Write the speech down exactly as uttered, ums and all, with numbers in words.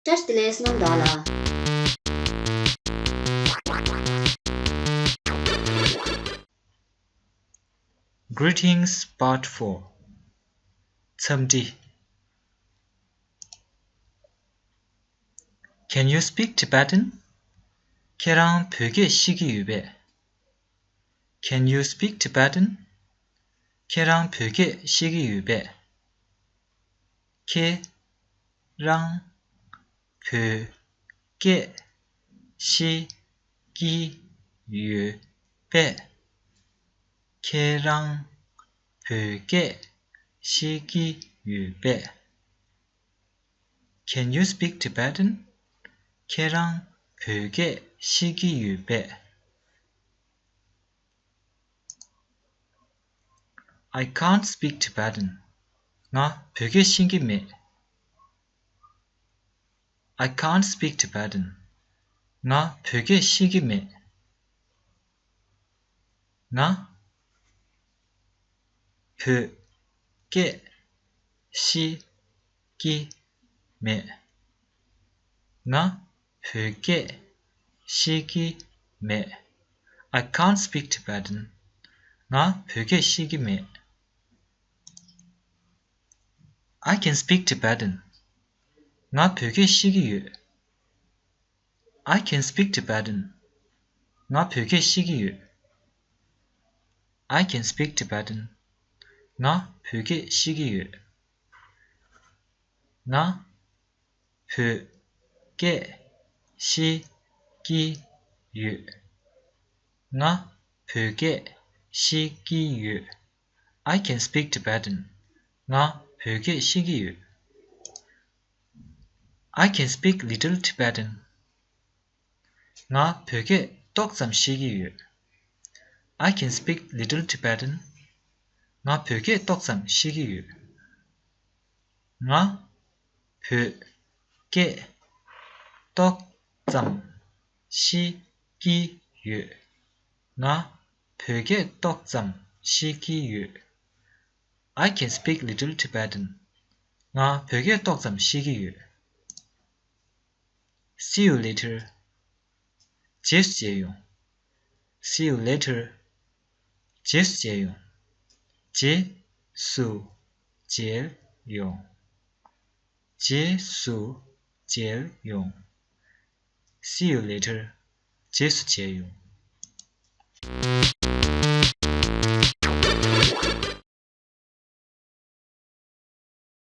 བཀྲ་ཤིས་བདེ་ལེགས་སྣང་དག་ལ། Greetings Part four. འཚམས་འདྲི། Can you speak Tibetan? ཁྱེད་རང་བོད་སྐད་ཤེས་ཀྱི་ཡོད་པས། Can you speak Tibetan? ཁྱེད་རང་བོད་སྐད་ཤེས་ཀྱི་ཡོད་པས། ཁྱེད་རང་བོད་སྐད་ཤེས་ཀྱི་ཡོད་པས། ཁྱེད་རང་བོད་སྐད་ཤེས་ཀྱི་ཡོད་པས། Can you speak Tibetan? ཁྱེད་རང་བོད་སྐད་ཤེས་ཀྱི་ཡོད་པས། I can't speak Tibetan. ང་བོད་སྐད་ཤེས་ཀྱི་མེད། I can't speak Tibetan. ང་བོད་སྐད་ཤེས་ཀྱི་མེད། ང་བོད་སྐད་ཤེས་ཀྱི་མེད། ང་བོད་སྐད་ཤེས་ཀྱི་མེད། I can't speak Tibetan. ང་བོད་སྐད་ཤེས་ཀྱི་མེད། I can speak Tibetan. ང་བོད་སྐད་ཤེས་ཀྱི་ཡོད། I can speak Tibetan. ང་བོད་སྐད་ཤེས་ཀྱི་ཡོད། I can speak Tibetan. ང་བོད་སྐད་ཤེས་ཀྱི་ཡོད། ང་བོད་སྐད་ཤེས་ཀྱི་ཡོད། ང་བོད་སྐད་ཤེས་ཀྱི་ཡོད། I can speak Tibetan. ང་བོད་སྐད་ཤེས་ཀྱི་ཡོད། I can speak little Tibetan. ང་བོད་སྐད་ཏོག་ཙམ་ཤེས་ཀྱི་ཡོད། I can speak little Tibetan. ང་བོད་སྐད་ཏོག་ཙམ་ཤེས་ཀྱི་ཡོད། ང་བོད་སྐད་ཏོག་ཙམ་ཤེས་ཀྱི་ཡོད། ང་བོད་སྐད་ཏོག་ཙམ་ཤེས་ཀྱི་ཡོད། I can speak little Tibetan. ང་བོད་སྐད་ཏོག་ཙམ་ཤེས་ཀྱི་ཡོད། See you later. རྗེས་སུ་མཇལ་ཡོང་། See you later. རྗེས་སུ་མཇལ་ཡོང་། རྗེས་སུ་མཇལ་ཡོང་། རྗེས་སུ་མཇལ་ཡོང་། See you later. རྗེས་སུ་མཇལ་ཡོང་།